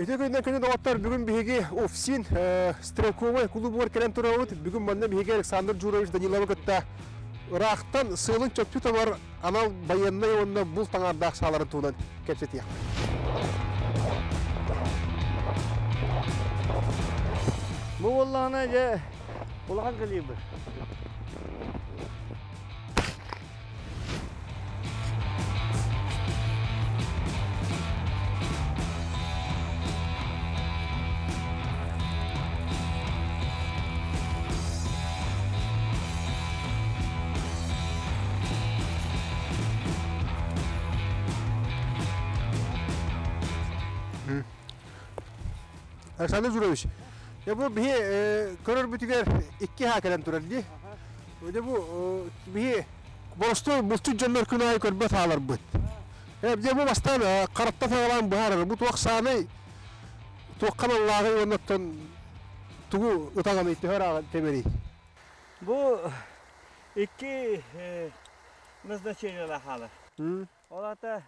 Ити күннэн күнү доҕоттор, бүгүн биһиги УФСИН стрелковай кулуубугар кэлэн турабыт. Бүгүн манна биһиги Александр Джурович Даниловы кытта ыраахтан сыалын чопчу табар анал байыаннай уонна булт аҥаардаах сааларын туһунан кэпсэтиэх. Бу буоллаҕына дьэ улахан калибр. Александр Журович, я бу биһи көрөрбүтүгэр икки ха кэлэн турар дии. Дьэ бу биһи боростуой булчут дьоннор күн аайы көрбөт хааларбыт. Дьэ бу бастаан харахта саҕалаан быһаарар. Бу туох саанай туохха аналлааҕый уонна оттон тугу ытаҕаный төһө ырааҕын тэбэрий? Бу икки назначениелаах хаалар. Ол аата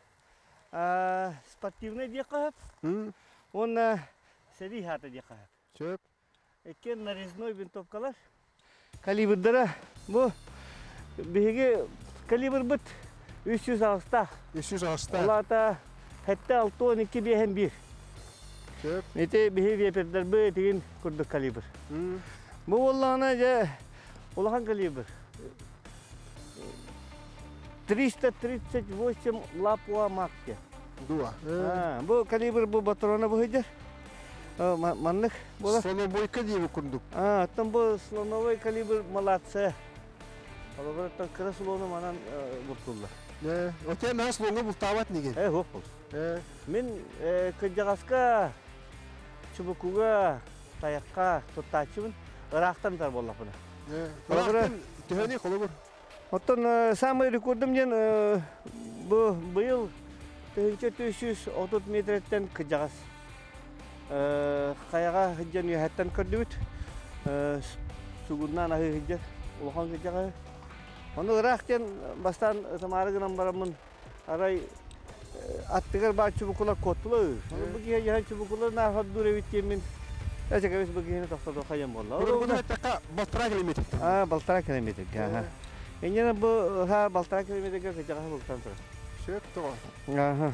спортивнай диэххэ сөп уонна сэрии хаата диэххэ сөп. Сөп. Иккиэн нарезной винтовкалар. Калибрдара бу биһиги калибрбыт 306-таах. 306-таах. Ол аата 7 6 12 5 1. Сөп. Ити биһи вепердербыт тигин курдук калибр. Бу буоллаҕына дьэ улахан калибр. 338 Лапуа Макке. Дуа. Бу калибр бу патрона быһыйдыр. Маннык буолар. Слоновойка диэби курдук. Оттон бу слоновой калибр молодцы. Олорор кыра слону манан бултуллар. Отен наһаа слоҥҥа бултаабат нигин. Э, суох бул. Мин кырдьаҕаска, чубукуга, тайахха туттааччыбын. Ыраахтан тар буоллахпына. Ыраахтан төһөнүй холобур? Оттон самый рекордум диэн бу быйыл 1330 метреттен кыдьаҕас хайаҕа сылдьан үөһэттэн көрдүбүт. Сугуннаан аһыы сылдьар улахан кыдьаҕаһы. Ону ыраах диэн бастаан ытамаары гынан бараммын арай аттыгар баар чубукулар куоттулар. Ону бу киһи дьаһан чубукулар наафардуур эбит диэммин эчэкэбис бу киһини тохтотуохха диэн буолла. Уруккуну эттэххэ балтараа километр. Аа, балтараа километрга. Аха. Инньэ бу ха балтараа километрга кыдьаҕаһы бултаан турар. Сөп тоҕо. Аха.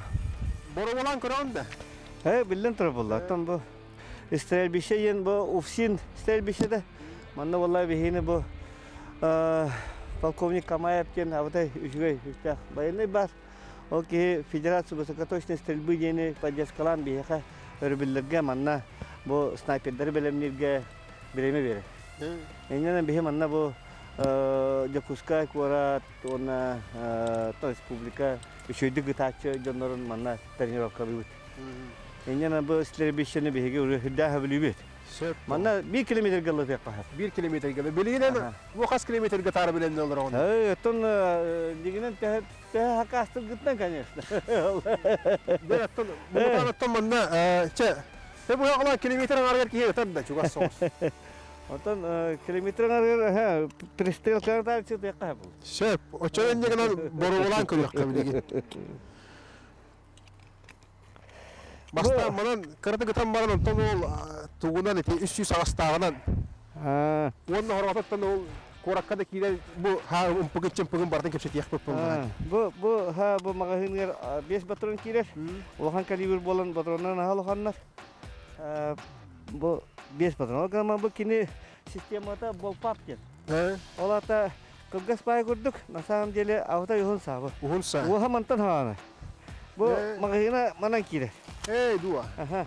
Бороболаан көрөҕүн да? Э, биллэн турар буолла. Оттон бу стрельбище диэн бу УФСИН стрельбище да. Манна буолла биһини бу полковник Камаев диэн абытай үчүгэй үстээх байыаннай баар. Ол киһи Федерация высокоточной стрельбы диэни поддержкалаан биһиэхэ өрөбүллэргэ манна бу снайпердары бэлэмнииргэ бириэмэ биэрэр. Иннинэн биһи манна бу Дьокуускай куорат уонна республика үчүгэйдик ытааччы дьоннорун манна тренировкалыыбыт. Иннинэн бу стрельбищени биһиги үрдээх өбүлүүбүт. Сөп. Манна биир километрга ылытыахха сөп. Биир километрга. Билигин бу хас километрга таара билэннэ олороҕун? Оттон дигинэн төһө хакаастыргытынан, конечно. Дэ оттон бу оттон манна чэ бу хаҕала километр аҥарыгар киһи ытар да чугас соҕус. Оттон километр аҥарыгар пристрелканы таарычытыахха был. Сөп. Оччо инньэ гынан боруобалаан көрүөххэ билигин. Бастаан манан кыратык ытан баран онтон ол тугунан ити 300 аҕыстааҕынан уонна хороҕототтон ол куоракка да киирэн бу ха ымпыгын чымпыгын барытын кэпсэтиэхпит буоллаҕа. Бу бу ха бу маҕаһыыныгар 5 патрон киирэр. Улахан калибр буолан патроннар наһаа улаханнар. Бу 5 патрон. Ол гынан бу кини системата болпап диэн. Ол ата кылгас баай курдук, на самом деле авто уһун саабы. Уһун саа. Уоха мантан хаана. Бу маҕаһыына манан киирэр. Эй, дуа. Аха.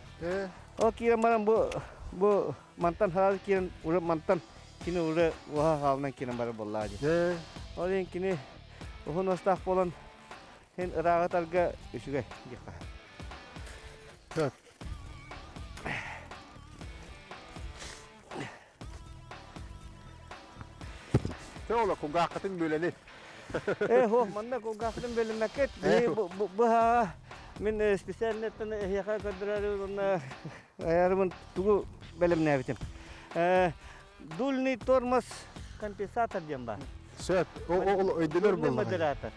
Ол киирэн баран бу бу мантан хаал киирэн уже мантан кини уже уоха хаалынан киирэн барар буоллаа дии. Ол иһин кини уһун уостаах буолан һин ырааҕы тарга үчүгэй диэххэ. Так. Те ола кулгааххытын бүлэни. Э, хо, манна кулгааххытын бөлүммэккит. Быһа мин специальныттан эһиэхэ көрдөрөр уонна аярымын тугу бэлэмнээбитим. Дульный тормоз компенсатор диэн бар. Сөп, ол өйдөнөр буолла. Модератор.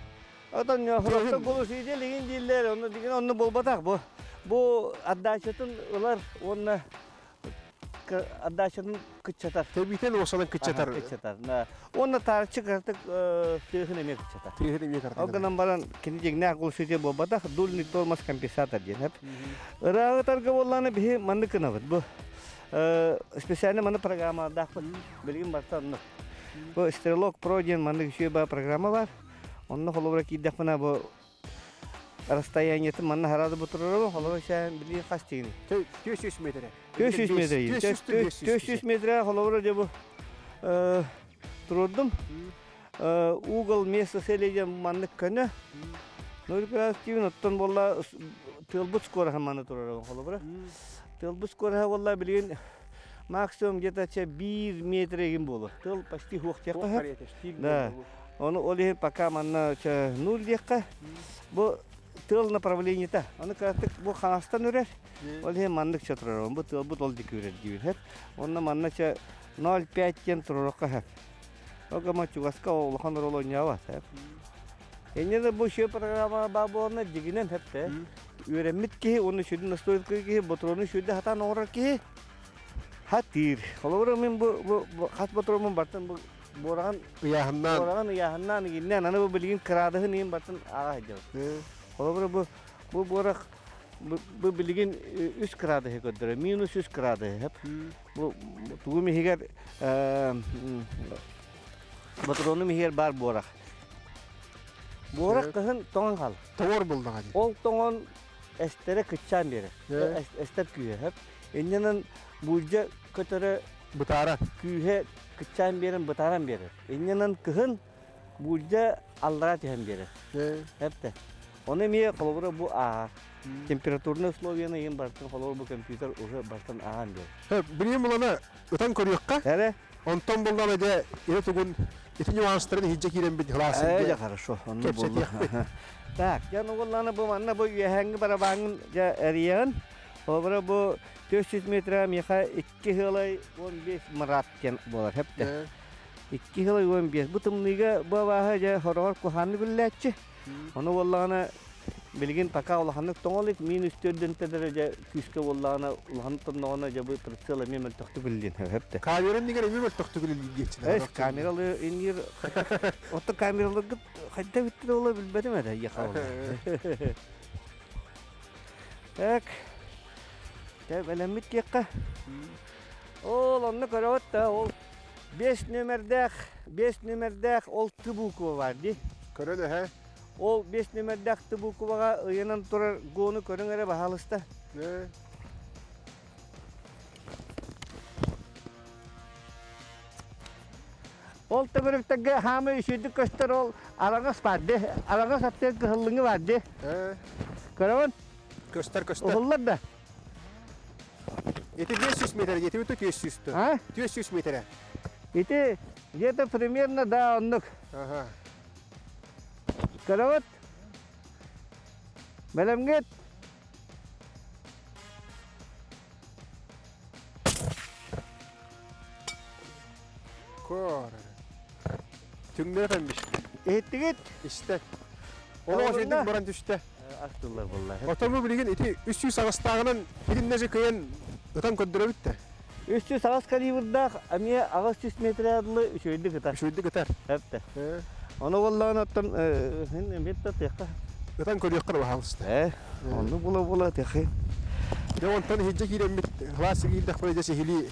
Отон хорохто голос иделигин дииллэр, онно деген онно болбатах бу. Бу отдачатын ылар уонна отдачатын кыччатар. Тэбиитин уосанан кыччатар. Кыччатар. Уонна таарыччы кыратык тыаһын эмиэ кыччатар. Тыаһын эмиэ кыратык. Ол гынан баран кини дьиҥнээх глушитель буолбатах, дульный тормоз компенсатор диэн. Ырааҕытарга буоллаҕына биһи маннык гынабыт. Бу специально маны программалардаахпыт. Билигин барыта оннук. Бу Стрелок Про диэн маннык үчүгэй баар программа бар. Онно холобура киирдэхпинэ бу расстояниетын манна харады бу турарабын. Холобура сään билии хас тигини? 400 метрэ. 400 метрэ. 400 метрэ холобура дьэ бу турурдум. Угол место цели диэн маннык көнө. 0 тиин оттон буолла тыалбыт скороһа маны турарабын холобура. Тыалбыт скороһа буолла билигин максимум где-то чэ биир метр буолуо. Тыал почти суох диэххэ сөп. Да. Ону ол иһин пока манна чэ нуль диэххэ. Бу тыал направлениета. Аны кыратык бу хаҥастан үрэр. Ол иһин маннык чэ турарабын. Бу тыалбыт ол диэки үрэр диибин сөп. Онно манна чэ 0,5 диэн туруорукка сөп. Ол гыма чугаска улахан роль оонньообот сөп. Инньэ да бу шө программа баа буолна дьигинэн сөп те. Үөрэммит киһи уонна сүрүн настроить киһи ботуруону сүрдэ хатаан оҥорор киһи хатыыр. Холобура мин бу, бу, бу хас ботуруомун бартын бу буораҕын ыйааһыннаан буораҕын ыйааһыннаан игиннээн аны бу билигин кыраадыһын иһин бартын ааҕа сылдьабыт. Холобура бу бу буорах бу, бу билигин үс кыраадыһы көрдөрөр. Минус үс кыраадыһы сөп. Бу тугум иһигэр ботуруонум иһигэр баар буорах. Буорах кыһын тоҥон хаалар. Тоҥор буллаҕа дии. Ол тоҥон эстэрэ кыччаан биэрэр. Эстэр күүһэ сөп. Инньэнэн буулдьа көтөрө бытаарар. Күүһэ кыччаан биэрэн бытааран биэрэр. Инньэнэн кыһын буулдьа аллараа түһэн биэрэр. Эптэ. Ону эмиэ холобура бу ааһар. Температурный условияны иһин бартын холобура бу компьютер уже бартын ааһан биэрэр. Билигин булана ытан көрүөххэ. Эрэ. Онтон буллаҕына дьэ илэ тугун ити нюанстарын иһирдьэ киирэммит Э, дьэ хорошо. Онно буолла. Так, дьэ ну бу манна бу үөһээҥҥи барабааҥҥын дьэ эрийэҕин. Холобура бу 400 метра миэхэ 2 сылай 15 мрат диэн буолар хэптэ. 2 сылай 15. Бу тымныыга бу абааһы дьэ хороҕор куһаанны биллээччи. Ону буоллаҕына билигин пока улаханнык тоҥол минус төрдөн тедere дьэ күүскэ буоллаҕына улахан тонноҕуна дьэ бу прицел эмиэ мөлтөхтүк биллин хэптэ. Камера иннигэр эмиэ мөлтөхтүк үлэлиир диэччилэр. Эс камералы иннир Отто камераларгыт хайда бүттүр ола билбэтим этэ яха Так. Тэ бэлэммит диэххэ. Ол онно көрөбүт да ол 5 нөмердээх 5 нөмердээх ол Т буква бар дии. Көрөн эһэ. Ол 5 нөмердээх Т букваҕа ыйанан турар гону көрүҥ эрэ баһаалыста. Ол төбөрүктэргэ хаамай үчүгүйдүк көстөр ол араҥас баар дии. Араҥас аттыгар кыһыллыҥы баар дии. Көрөҕүн? Көстөр, көстөр. Уһуллар да. Ити 500 метр, ити бүтү 400 А? 400 метр. Ити где-то примерно да оннук. Ага. Көрөҕүт? Бэлэмҥит? Кор. Түҥнэ өтөнмүш. Иһиттигит? Истэ. Олох үчүгүйдүк баран түстэ. Астыллар булла. Оттон бу билигин ити 300 аҕыстааҕынан итиннэ кыйан ытан көрдөрөбүт да. 300 аҕыс калибрдаах эмиэ 800 метр дылы үчүгэйдик ытар. Үчүгэйдик ытар. Эптэ. Ону буоллаҕына оттон эмиэ да тыахха. Ытан көрүөххэ да баһаалыста. Э, онну була-була тыахы. Дьэ онтон иһирдьэ киирэммит кылаас киирдэхпинэ дьэ сиһилии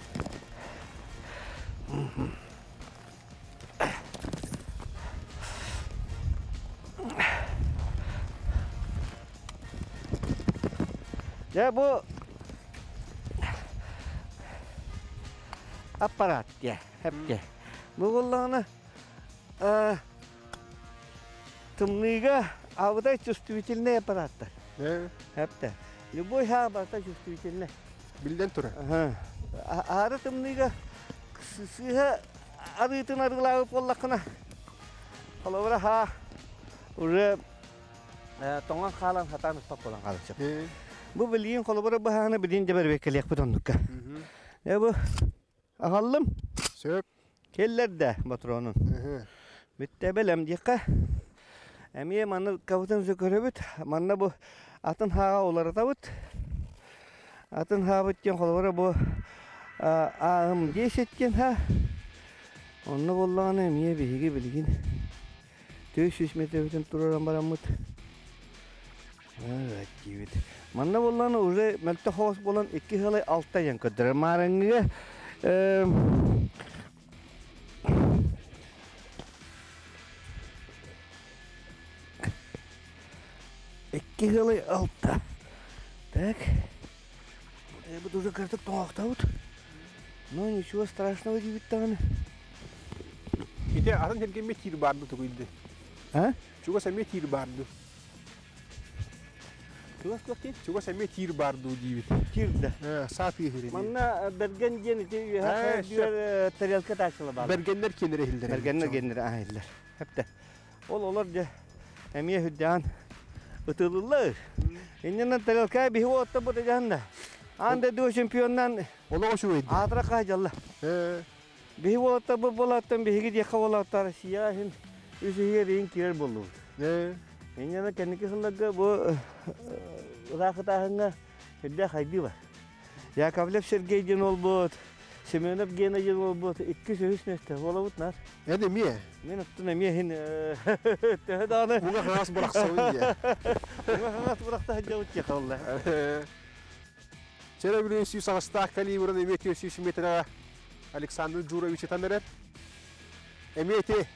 Дьэ бу аппарат диэ, эпке. Бу буоллаҕына тымныыга абытай чувствительный аппараттар. Эпте. Любой хаа барыта чувствительный. Биллэн турар. Аһары тымныыга сыыһа арыытын арыылаабыт буоллаххына, холобура хаа уже тоҥон хаалан хатаан ыппат буолан хаалар сөп. Бу билигин холобура быһааны билигин дьэ бэрбиэккэлиэхпит оннукка. Э бу аҕаллым. Сөп. Келлерде ботронун. Бүттэ бэлэм диэххэ. Эмиэ маны кабытын көрөбүт. Манна бу атын хааҕа уларытабыт. Атын хаабыт диэн холобура бу АМ 10 диэн ха. Онно буоллаҕына эмиэ биһиги билигин 400 метрбитин тураран бараммыт. Диибит. Манна буоллаҕына уже мөлтөх хоҕус буолан 2 сылай 6 диэн көрдөрөр. Маарыҥҥыга 2 сылай 6. Так. Бу уже кырдык тоҥоохтообут. Ну ничего страшного диибит даҕаны. Ити атын сиргэ тиир баарды тугуйды. А? Чугас эмиэ тиир баарды. Чугас туох диир? Чугас эмиэ тиир баарды диибит. Тиир да. Саа тыаһыр. Манна Берген диэн ити үөһэ тарелка таачыла баар. Бергеннер киэннere иһиллэр. Бергеннер киэннere аһиллэр. Хэпте. Ол олор дьэ эмиэ хүддээн ытылыллар. Иннинэн тарелка биһи уотта бу дьаһанна. Аан дойду чемпионнан Олоҕо үчүгэйди. Аатыра хаһдьалла. Биһи уолаттар бу буолааттан биһиги диэххэ буолааттар Россия иһин үс иһигэр иһин киирэр буоллубут. Иннинэн кэнники сылларга бу ыраах ытааһыҥҥа үрдээх хайдыы бар. Яковлев Сергей диэн уолбут, Семенов Гена диэн уолбут иккис үһүс миэстэ буолабыт наар. Эн эмиэ? Мин оттон эмиэ иһин төһө даҕаны Уга хаҥас бырахсабын диэ. Уга хаҥас бырахта сылдьабыт диэххэ буолла. Чэрэ 108-таах калибрын эмиэ 400 метрэҕэ Александр Джурович ытан эрэр. Эмиэ ити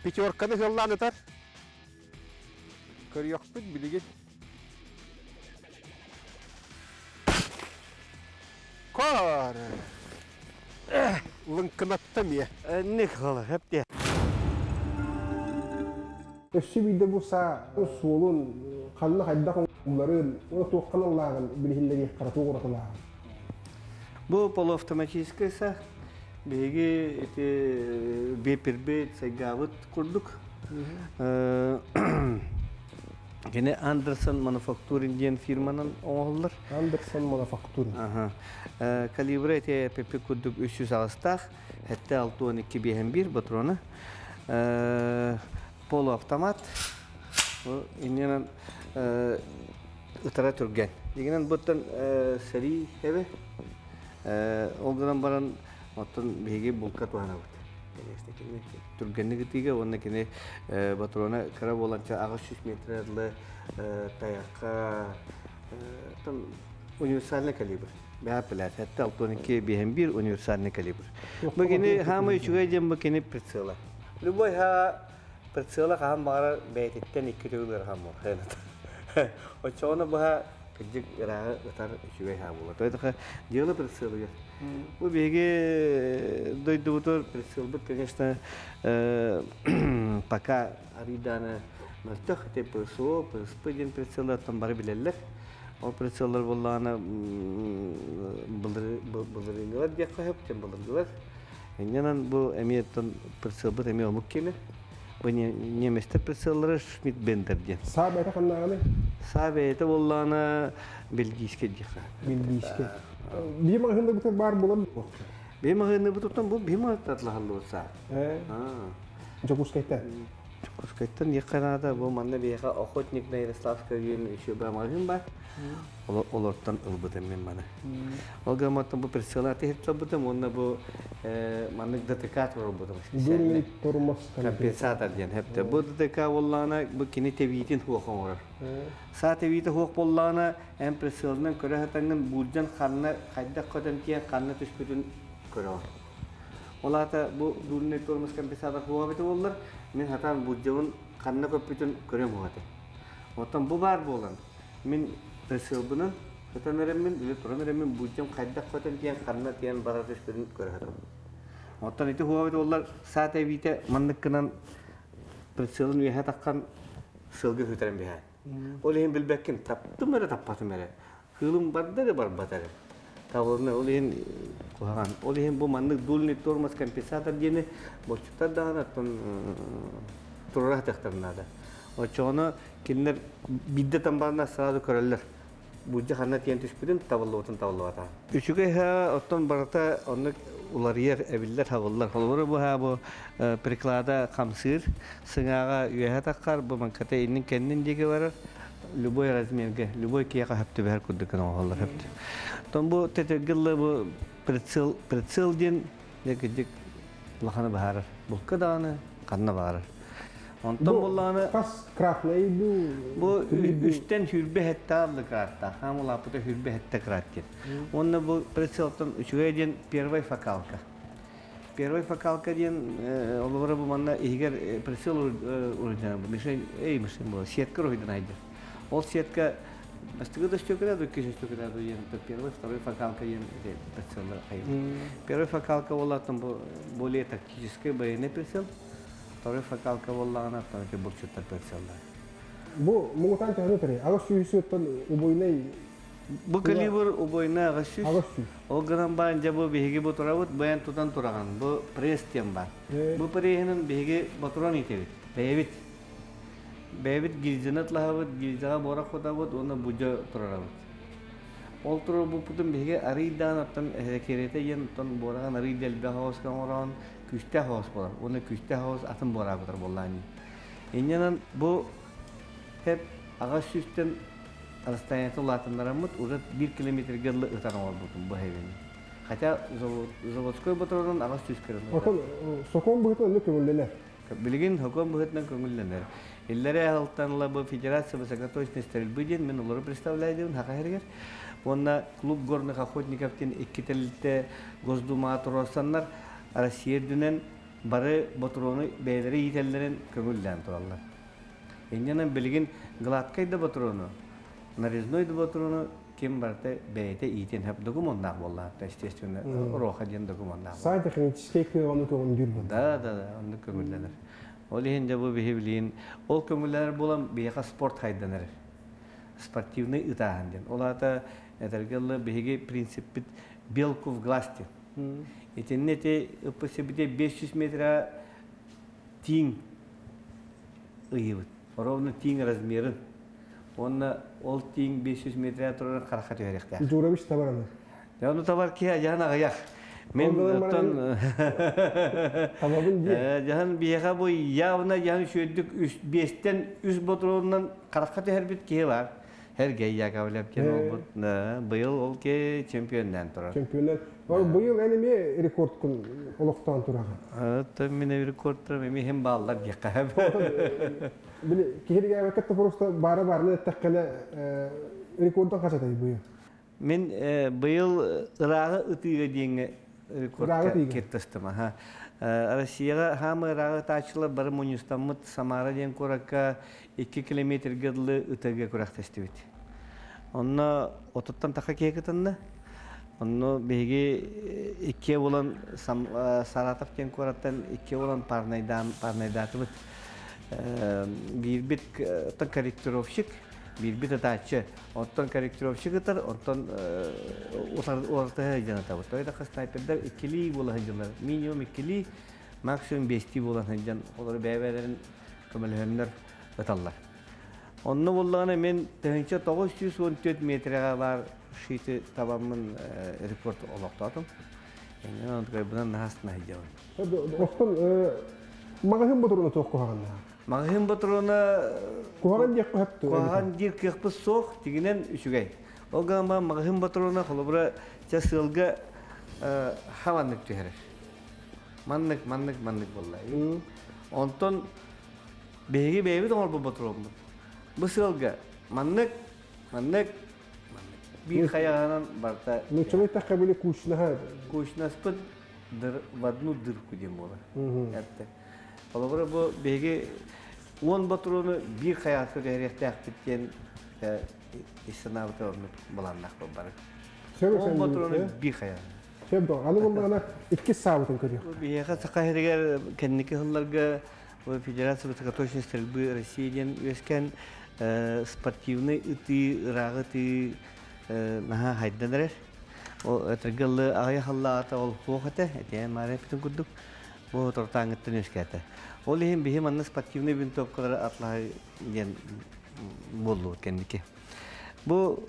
пятерканы ыһыллаан ытар. Көрүөхпүт билигин. Кор! Лыҥкынатта эмиэ. Никола, хэпте. Өссө биирдэ бу саа суолун ханна хайдах оҥоһулларын, туоххан ыллааҕын билиһиннэриэххэ туох уратылааҕын. Бу полуавтоматическай саа биһиги ити биэпирбит, сайгаабыт курдук. Кини Андерсон Мануфактурин диэн фирманан оҥоһуллар. Андерсон Мануфактурин. Калибра ити пепи курдук 308-таах, 7 6 12 5 патрона. Полуавтомат. Иннинэн ытара түргэн. Дигинен буттан сэрии эбэ. Ол гынан баран оттон биһиги булка туһанабыт. Түргэнник ытыыга уонна кини патрона кыра буоланча 800 метрлы тайахха универсальный калибр. Бэһэ билэр. Хэтте 62 5 универсальный калибр. Бу кини хаамай үчүгэй диэн бу кини прицела. Любой ха прицела хаһан баҕарар бэйэтиттэн икки төгүл ыарахан буолар. Оччоҕуна быһа кырдьык ырааҕы ытар үчүгэй хаа буолар. Тойтоха дело прицелыгар. Бу биһиги дойдубутугар прицелбыт, конечно, пока арыйдааны мөлтөх, ити ПСО, ПСП диэн прицеллартан бары билэллэр. Ол прицеллар буоллаҕына былырыыҥҥылар диэххэ сөп, тем былыргылар. Иннинэн бу эмиэ прицелбыт эмиэ омук киэнэ. Бу немецтэр прицеллары Шмидт Бендер диэн. Саа бэйэтэ ханнааҕыный? Саа бэйэтэ буоллаҕына бельгийскэй диэххэ. Бельгийскэй. Биир маҕаһыыннарбытыгар баар буолан Биир маҕаһыыннарбытыттан бу биир маҕаһыыннар саа. Дьокуускайтан. Дьокуускайтан диэххэ наада. Бу манна биһиэхэ Охотник на Ярославская диэн еще маҕаһыын баар. Олортон ылбытым мин маны. Ол гымматтан бу прицела тиһип уонна бу маннык ДТК турбутум. Дульный тормоз компенсатор диэн хэпте. Бу ДТК буоллаҕына бу кини тэбиитин хуох оҥорор. Саа тэбиитэ хуох буоллаҕына эн прицелынан көрө сатаҥҥын буулдьан ханна хайдах көтөн тиийэн ханна түспүтүн көрөҕүн. Ол аата бу дульный тормоз компенсатор хуоҕа эбитэ буоллар, мин хатаан буулдьабын ханна көппүтүн көрөм хуох этэ. Оттон бу баар буолан, мин прицелбынан көтөн эреммин, или туран эреммин буулдьам хайдах көтөн тиийэн ханна тиийэн бара түспүтүн көрө сатабын. Оттон ити хуоҕа эбитэ буоллар, саа тэбиитэ манныккынан прицелын үөһэ таххан сылгы хүтэрэн биһээн. Ол иһин билбэккин, таптым эрэ, таппатым эрэ. Кыылым барда эрэ, барбата эрэ. Табылына ол иһин куһаҕан. Ол иһин бу маннык дульный тормоз компенсатор диэни боччуттар даҕаны оттон турара сатыахтарын наада. Оччоҕуна кинилэр биирдэ тамбарына сразу көрөллөр. Буулдьа ханна тиийэн түспүтүн, табыллыбытын табыллыбатаҕын. Үчүгэй ха оттон барыта оннук уларыйар, эбиллэр, хабыллар. Холобура бу ха бу приклада хамсыыр, сыҥааҕа үөһэ таххар, бу маҥката иннин кэннин диэки барар. Любой размерге, любой киһиэхэ хөп түбэһэр курдук гына оҥоһуллар хөп. Тон бу тэтэргиллэ бу прицел, прицел диэн дьэ улаханы баһаарар. Булка даҕаны ханна баарар. Онтон буллаҕына хас кратный бу бу үстэн хүрбэ хетта кратта. Хаамылааппыта хүрбэ хетта крат диэн. Уонна бу прицелтан үчүгэй диэн первый фокалка. Первый фокалка диэн олоро бу манна иһигэр прицел уруйдан мишень, эй мишень була сетка уруйдан айдыр. Ол сетка бастыгы да стекла да киһи стекла да диэн первый, второй фокалка диэн прицеллар хайыр. Первый фокалка буоллааттан бу более тактический военный прицел. Второй фокалка буоллаҕына оттон булчуттар прицеллар. Бу муҥутаан төһөнү төрэй? Аҕыс сүүс убойнай Бу калибр убойна 800. Ол гынан баран дьэ бу биһиги бу турабыт, бэйэн тутан тураҕын. Бу пресс диэн бар. Бу преһинэн биһиги ботурон итэбит. Бэйэбит. Бэйэбит гильзаны атлаһабыт, гильзаҕа буорах кутабыт уонна будьа турарабыт. Ол турар буппутун биһиги арыйдаан оттон эһэкиэрэтэ диэн оттон буораҕын арый дэлбэх оҕуска оҥороон күүстээх оҕус буолар. Уонна күүстээх оҕус атын буораабытар буоллаан. Инньэнэн бу хеп аҕас сүүстэн расстояниета улаатыннараммыт уже 1 километрга дылы ытан оҥорбутум бу хэбини. Хотя заводской ботронун 800 километр. Отон сокон быһытын онно көҥүллэнэр. Билигин сокон быһытынан көҥүллэнэр. Иллэрэ алтан бу Федерация высокоточной стрельбы диэн мен олору представляю диэн хаха хергер. Онна клуб горных охотников диэн икки тэрилтэ Госдума туруорсаннар Россия үрдүнэн бары ботрону бэйэлэри иитэллэрин көҥүллээн тураллар. Инньэнэн билигин гладкай да ботрону, нарезной да ботрону ким барыта бэйэтэ иитин хөп документнаах буоллаахта, естественно, роха диэн документнаах. Сай техническэй кыаҕаны көҥүлдүүр буолла. Да, да, да, оннук көҥүллэнэр. Ол иһин дьэ бу биһи билигин ол көҥүллэнэр буолан биһиэхэ спорт хайданар. Спортивный ытааһын диэн. Ол аата этэргэ дылы биһиги принциппит белку в глаз диэн. Итиннэ ити ыппысыбите 500 метра тииҥ ыйыбыт. Ровно тииҥ размерын. Уонна ол тииҥ 500 метрэ турарын харахха түһэриэхтээх. Журавич табар аны. Дьэ ону табар киһи дьаһан аҕыйах. Мен оттон табабын дии. Дьаһан биһиэхэ бу явно дьаһан үчүгэйдик үс биэстэн үс ботуруонунан харахха түһэрбит киһи бар. Сергей Яковлев диэн олбут. Быйыл ол ки чемпионнан турар. Чемпионнан. Ол быйыл эн эмиэ рекордкун олохтоон тураҕын. Оттон мин рекордтарым эмиэ иһин бааллар диэххэ. Били киһиргээбэккэ да просто баара баарына эттэххинэ рекордун хас этэй быйыл? Мин быйыл ырааҕы ытыыга диэҥҥэ рекордка кииртэстим. Россияҕа хаамы ырааҕы ытааччылар бары мунньустаммыт Самара диэн куоракка 2 километрга дылы ытыга күрэхтэстибит. Онно отуттан таха киһи кытынна. Онно биһиги иккиэ буолан Саратов диэн куораттан иккиэ буолан парнайдаан парнайдаатыбыт. Биирбит оттон корректировщик, биирбит ытааччы. Оттон корректировщик ытар, оттон уларытыһа сылдьан ытабыт. Той да снайпердар иккилии буола сылдьаллар. Минимум иккилии, максимум бестии буолан сылдьан олору бэйэ-бэйэлэрин көмөлөһөннөр ыталлар. Онно буоллаҕына мен 1914 метрэҕэ баар шиты табаммын рекорд олохтоотум. Эҥин онтукайбынан наһаастына сылдьабын. Оттон маҕаһыын ботуруна туох куһаҕаннаах? Маҕаһыын ботуруна куһаҕан диэх хөптү. Куһаҕан диир кыахпыт суох, тигинэн үчүгэй. Ол гынан баран маҕаһыын ботуруна холобура чэ сыалга хаваннык түһэрэр. Маннык, маннык, маннык буолла. Онтон биһиги бэйэбит оҥорбут ботуруоммут. Бу сыалга маннык, маннык, маннык. Биир хайаҕанан барыта... Нууччалыы эттэххэ били кучнаһа. Кучнаспыт в одну дырку диэн буолар. Этте. Холобура бу биһиги 10 ботуруону биир хайаҕаска түһэриэхтээхпит диэн ис санаабыта оннук былааннаах бары. 10 ботуруону биир хайаҕа. Сөп аны буллаҕына иккис саабытын көрүөх. Биһиэхэ Саха сиригэр кэнники сылларга Федерация высокоточной стрельбы России диэн үөскээн спортивный ытыы, ырааҕы ытыы наһаа хайдан эрэр. Ол этэргэ дылы аҕыйах сыллааҕыта ол суох этэ, этиэн маара эппитин курдук бу тортааҥҥыттан үөскээтэ. Ол иһин биһи манна спортивный винтовкалары атлаһыы диэн буоллубут кэнники. Бу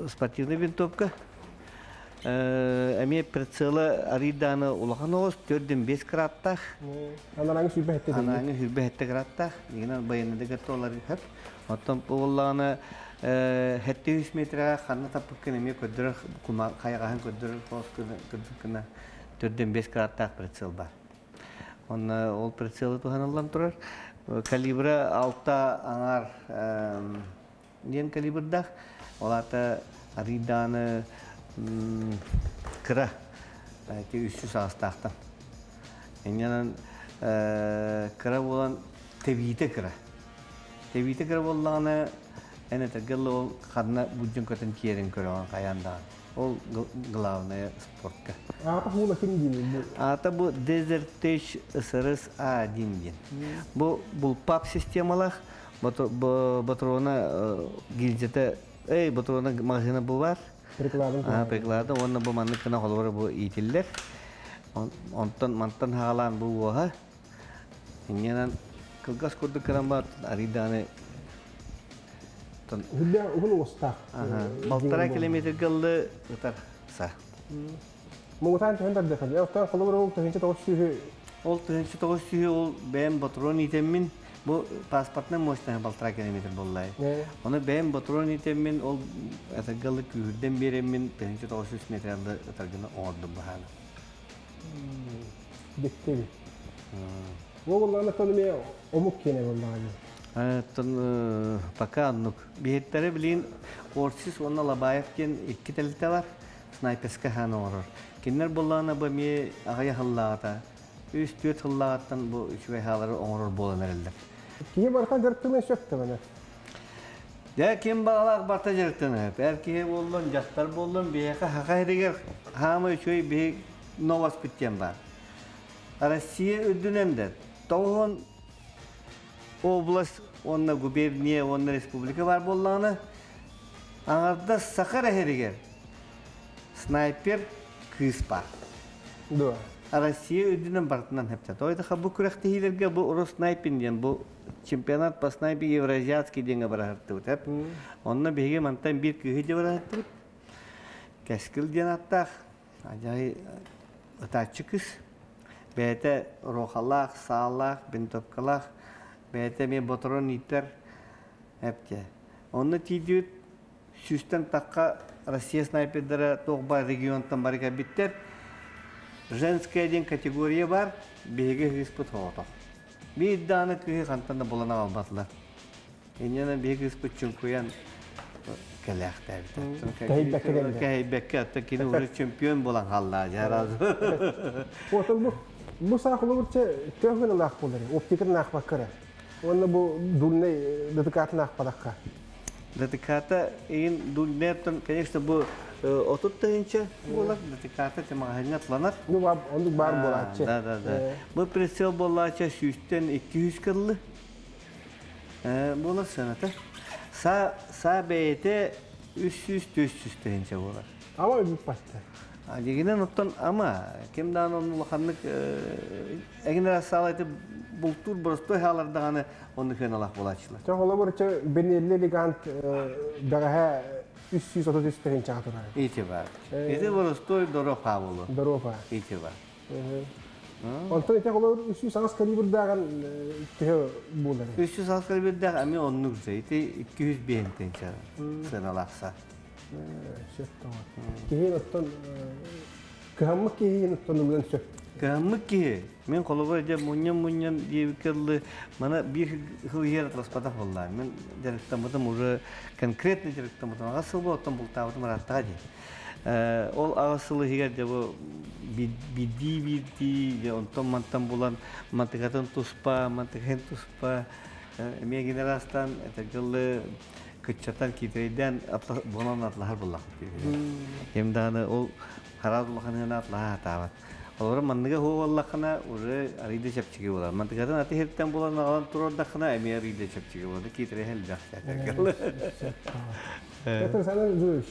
спортивный винтовка. Эмиэ прицела арыйдааны улахан оҕус 4,5 градтаах. Анараҥы 27 Анараҥы 27 градтаах. Дигинэн байыанныгар туолар хөп. Оттон буоллаҕына 700 метрга ханна таппыккын эмиэ көрдөрөр, хайаҕаһын көрдөрөр хоос кына 4,5 градтаах прицел бар. Онно ол прицелы туһаныллан турар. Калибра 6 аҥар диэн калибрдаах. Ол аата арыйдааны кыра 300 аастаахтан. Инньэнэн кыра буолан тэбиитэ кыра. Тэбиитэ кыра буоллаҕына эн этэргэ ол ханна буддьун көтөн киэрин көрөҕүн хайаан даҕаны. Ол главное спортка. Аата хула ким диин? Аата бу Desert Tech SRS A1 диэн. Бу булпап системалаах патрона гильзета, эй, патрона магазина бу бар. Прикладын. Приклады уонна бу маннык гына холобура бу иитиллэр. Онтон мантан хаалаан бу уоһа. Инньэнэн кылгас курдук гынан бар арыйдааны Хүллэ уһун уостаах. 1,5 километрга ыллы ытар са. Муҥутаан түһэн тардыха. Оттон холобура ол 1900 Ол 1900 ол бэйэм патрон иитэммин, бу паспортный мощность 1,5 километр буоллай. Оны бэйэм патрон иитэммин, ол этэргэлы күүһүрдэн биэрэммин 1900 метрды ытаргына оҥордум баһааны. Диктеби. Бу боллаҕына тону омук киэнэ боллаҕына. Тон пока оннук. Биһиттэри билин Орсис уонна Лабаев диэн икки тэлитэ бар снайперска хаан оҥорор. Кинилэр боллаҕына бу эмиэ аҕыйах сыллааҕыта, 3-4 сыллааҕыттан бу үчүгэй хаалары оҥорор буолан эрэллэр. Киһи барыта дьарыктаныан сөп да Дьэ, ким баҕалаах барыта дьарыктаныа. Эр киһи буоллун, дьахтар буоллун, биһиэхэ хаха иһигэр хаама үчүгэй биһи новоспит диэн баар. Россия үрдүнэн да 90 область уонна губерния уонна республика бар буоллаҕына, аҥардас саха эрэ снайпер кыыс бар. Да. Россия үрдүнэн барытынан хэптэ. Той бу күрэхтэһиилэргэ бу Роснайпин диэн бу чемпионат по снайпе евразиатский диэҥҥэ бараһыртыбыт. Онно биһиги мантан биир кыыһы дьэ бараһыртыбыт. Кэскил диэн аттаах. Ажай ытааччы кыс. Бэйэтэ рохалаах, саалаах, винтовкалаах, бэйэтэ эмиэ ботурон иитэр эпте. Онно тиийдибит сүүстэн тахха Россия снайпердара туох бар регионтан бары кэлбиттэр. Женская диэн категория бар, биһиги кыыспыт соҕотох. Биир даҕаны кыыһы хантан да булан аҕалбатылар. Инньэнэн биһиги кыыспыт чуҥкуйан кэлээхтээбит. Кэһэйбэккэ кэллэ. Кэһэйбэккэ, оттон кини уже чемпион буолан хаалла дьаразы. Отон бу бу саа холобурча төһөн ылаах буолар. Оптикатын аахпакка. Уонна бу дульнай ДТК-тын аахпатахха. ДТК-та иин дульнертон, конечно, бу 30 тыһыынча буолар, ДТК-та маҕаһыыҥҥа атланар. Ну, оннук баар буолааччы. Да, да, да. Бу прицел буоллаача 100-тэн 200 кыллы. Буолар сыаната. Са са бэйэтэ 300-400 тыһыынча буолар. Ама үбүк баста. Дегенен оттон ама ким даан онну улаханнык эгинер саалайты бултур простой хаалардаганы онну хыналах булаачылар. Чо холобурча Бенелли Легант бэҕэһээ 333 тыһыынчаҕа турар. Ити бар. Ити простой дорога болу. Дорога. Ити бар. Онтон ити холобур 308 калибрдааҕын төһө буолар? 308 калибрдаах эми оннук же. Ити 205 тыһыынча сыаналаахса. Сөп тоҕо. Киһи оттон кыһаммыт киһи оттон ылыан сөп. Кыһаммыт киһи. Мен холобур дьэ мунньан-мунньан диэбиккэ мана биир хыл иһэр атласпатах буолла. Мен дьарыктаммытым уже конкретно дьарыктаммытым. Аҕыс сыл оттон бултаабытым ырааттаҕа дии. Ол аҕыс сыл иһигэр дьэ бу биирдии биирдии дьэ онтон мантан булан мантыкатын туспа, мантыкатын туспа эмиэ генерастан этэргэллы кыччатан киитирейден буонан атлаһар буллах. Кем дааны ол хараад улаханыгына атлаһа хатаабат. Олору манныга хуоллахына уже арыйда чэпчиги болар. Мантыкатын аты хиртен булан агалан турордахына эми арыйда чэпчиги болар. Киитире хелбэх. Петр Александрович,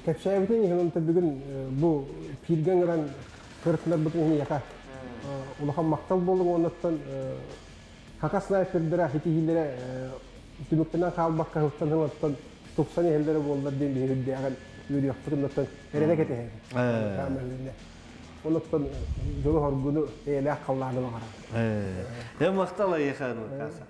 кэпсээбитин иһин онто бүгүн бу пирген гыран кырытынар бутун иһин яка улахан мактал болуң оннуттан хака снайпердера хитиһилere түмүктэнэн хаалбакка хылтан хылаттан тупсан иһэллэрэ буоллар диэн биһиги үрдээҕин үөрүөхпүт оннуттан эрэнэ кэтэһэбит. Оннуттан дьолу-хоргуну эйэлээх халлааны баҕарабыт. Э, махтал эйиэхэ, Нуркаса.